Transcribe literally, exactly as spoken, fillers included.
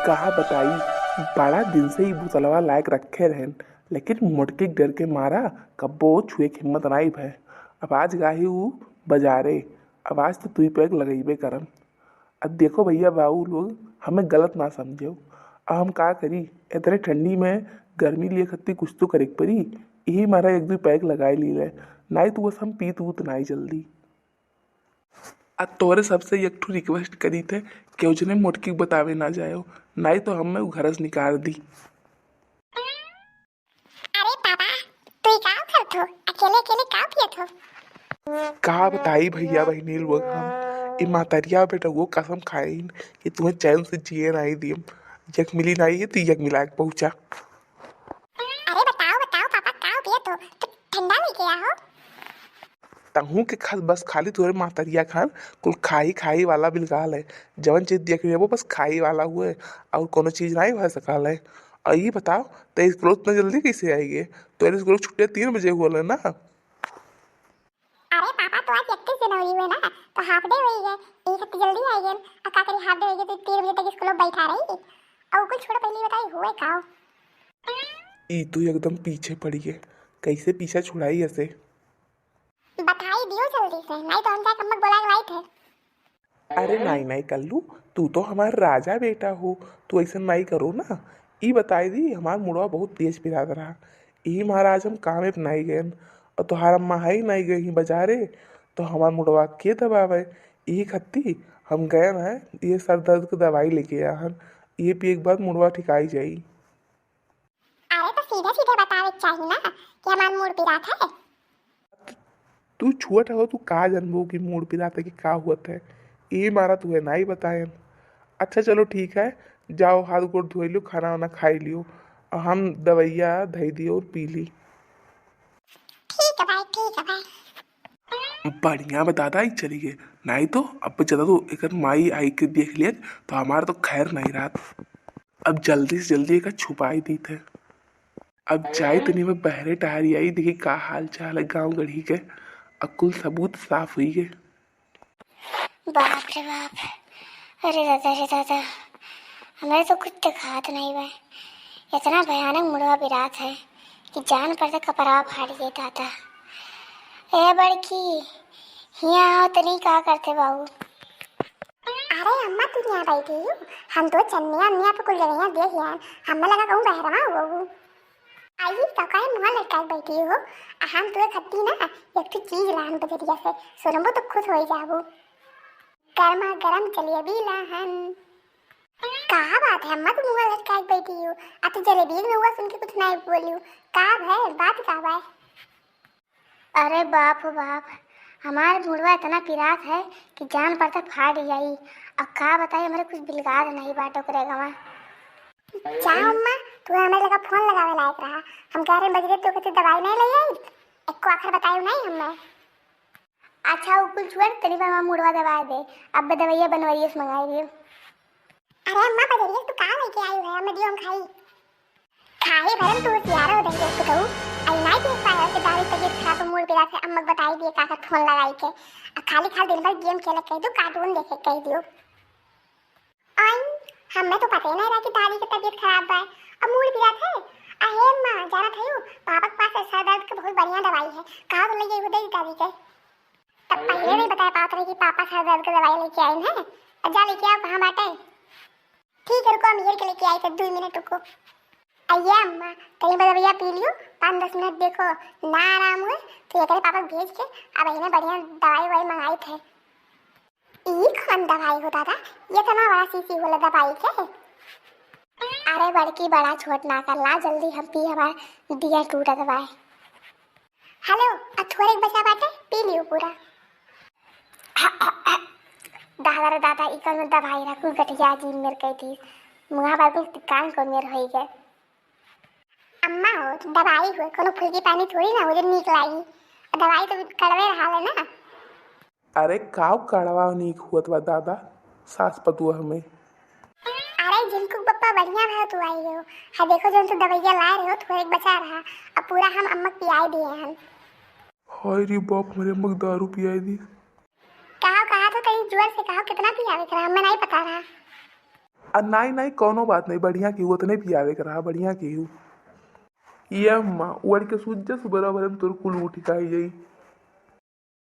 कहा बताई, बड़ा दिन से ई बोतलवा लायक रखे रहन, लेकिन मोटकी के डर के मारा कब्बो छुए के हिम्मत नाई भय। अब आज गाही ऊ बजारे, अब आज तो दुई पैग लगइबे करम। अब देखो भइया बाऊ लोग, हमें गलत ना समझो। अब हम का करी, इतने ठंडी में गर्मी लिए खत्ती कुछ तो करे के परी, यही मारा एक दुई पैग लगाए ली ले, नाई तो बस हम पीत वूत नाई जल्दी। आ तोरे सबसे एक ठो request करी थे, केहू जने मोटकी के बतावे ना जायो, नाई तो हमें उ घर से निकाल दी। अरे पापा, तू ई का करत हो? अकेले अकेले का पियत हो? का बताई भइया बहिनी लोग, हम ई मातरिया बेटा वो कसम खाइन कि तुम्हें चैन से जिए नाई दियम। यक मिली नाई है तो यक मिला के पहुँचा। अरे बताओ बताओ पापा, का पियत हो? तो ठंडा लेके आओ। तहूँ के खास बस खाली तोरे मातरिया खान कुल खाई खाई वाला बिलगाल है। जवन चीज देख लेबो बस खाई वाला हुए, और कोनो चीज नाई भर सकाल है। और ये बताओ, ते स्कूल इतना जल्दी कैसे आई गए? तोरे स्कूल छुट्टियाँ तीन बजे हुआ ना? अरे पापा, तो आज इकतीस जनवरी हुए ना, तो half day हुई है, यही खातिर जल्दी आई गए। और का करी, half day हुई है तो तीन बजे तक स्कूल में बैठा रही। और कुल छोड़, पहले बताई हुए का? ई तो एकदम पीछे पड़ी है, कैसे पीछा छुड़ाई ऐसे? बताई दियो जल्दी से, नाई तो हम जाके अम्मा के बोला के लाई थे। अरे नाई नाई कल्लू, तू तो हमार राजा बेटा हो, तू ऐसन नाई करो ना। ई बताई दी, हमार मुड़वा बहुत तेज पिरात रहा, यही महाराज हम कामे पे नाई गएन, और तोहार अम्मा हाई नाई गई बजारे, तो हमार मुड़वा के दबावे? यही खत्ती हम गएन है, ये सर दर्द के दवाई लेके आए हन, ये पिए के बाद मुड़वा ठिकाई जाई। अरे तो सीधे सीधे बतावे के चाही ना कि हमार मूड़ पिरात है। तू छुअट हो, तू का जानबो कि मूड़ पिरात है कि का हुअत है? ई मारा तुहे नाई बताएन। अच्छा चलो ठीक है, जाओ हाथ गोड़ धोई लियो, खाना वाना खाई लियो, और हम दवाइया धई दियो और पी ली। ठीक है भाई, ठीक है भाई। बढ़िया बा दादा, ई चली गए, नाई तो अब ज्यादा तो एकर माई आई के देख लियत तो हमार तो खैर नाई रहत। अब जल्दी से जल्दी एका छुपाई दीत है। अब जाई तनी मैं बहरे टहरी आई, देखी का हाल चाल है गाँव गढ़ी के, अकुल सबूत साफ हुई गए। बाप रे बाप, अरे दादा रे दादा, हमरे तो कुछ दिखात नहीं बा। इतना भयानक मुड़वा पिरात है कि जान पर तक कपड़ा फाड़ गए दादा। ए बड़की, हिया आओ तनी, का करते बाबू? अरे अम्मा, तू यहाँ बैठी हो? हम तो चन्निया अन्निया पे कुल जगह देख यार, हमें लगा कहूँ बहरवा हो। आई तो काहे मुँह लटकाए बैठी हो? आ हम तुहे खत्ती ना एक ठो चीज लान बजरिया से, सुनबो तो खुश हो जाबो। गर्मा गरम जलेबी लाहन। का बात है अम्मा, तू मुँह लटकाए बैठी हो? आ तो जलेबी के नौवा सुन के कुछ नहीं बोलियो। का भय, बात का बा? अरे बाप हो बाप, हमार मुड़वा इतना पिरात है कि जान पड़ता फाट जाई। अब का बताई, हमरे कुछ बिलगाद नहीं बाटे ओकरे गवा। जा अम्मा, तू हमें लगा फोन लगावे लायक रहा। हम कह रहे बजरे तो कहते दवाई नहीं ले आई, एको आखर बतायो नहीं हमें। अच्छा, उ कुल छोड़, तनी पर हमार मुड़वा दबाए दे, अब दवाइया बनवाइए से मंगाई दियो। अरे अम्मा, बजरिया तू का लेके आई है, हमें दियो हम खाई। खाए भरम तू होशियार हो रही है, कहू। आई नाई देख पाया कि दादी तबीयत खराब है, मूड़ पिरात है, अम्मा के बताई दिए, काकर फोन लगाई के। आ खाली खाली दिन भर गेम खेले कह दो, कार्टून देखे कह दियो। आई, हमें तो पता ही नहीं रहा कि दादी की तबीयत खराब बा, अब मूड़ पिरात है। आ हे अम्मा, जानत है यू, पापा के पास सर दर्द के बहुत बढ़िया दवाई है, कहा तो ले गई हो दे दादी के। तब पहले नहीं बताया पावत रहे कि पापा सर दर्द के दवाई लेके आए हैं। अब जा लेके आओ, कहाँ बाटे? ठीक है, रुको, हम ये के लेके आई थे, दो मिनट रुको। अये अम्मा, कहीं बदे भैया पी लियो, पाँच दस मिनट देखो, ना आराम हुए तो एकरे पापा भेज के अब इन्हें बढ़िया दवाई ववाई मंगाई थे। ई कौन दवाई हो दादा? ये तो ना बड़ा शीशी होला दवाई के। अरे बड़की, बड़ा छोट ना कर ला, जल्दी हम पी, हमार दिया टूटत बाय। हेलो, आ थोड़े बचा बाटे, पी लियो पूरा। दादा रे दादा, ई कौन दवाई रखू, गठिया जी मेर कह दी, मुँहा पर कुल कान को मेर होई गए। अम्मा हो, दवाई हो, कोनो फुल्की पानी थोड़ी ना हो जे नीक लागी। दवाई तो कड़वे रहा है ना। अरे काव कड़वा नीक हुअत बा दादा, सास पतुआ हमें। अरे झिनकू के पप्पा बढ़िया रहो तू आई हो। हाँ देखो जौन तू दवाइया लाए रहो, थोड़े बचा रहा, अब पूरा हम अम्मा के पियाई दिए हन। हाय रे बाप, हमरे अम्मा के दारू पियाई दी। कहा, कहा तो तनी जोर से कहा, कितना पियावे के रहा, हमें नहीं पता रहा। आ नाई, नाई, कौनो बात नहीं, बढ़िया केहू, उतने पियावे के रहा, बढ़िया केहू। ये अम्मा, उड़ के सूत जा, सुबह भरे में तोर कुल उठ के आई जाई।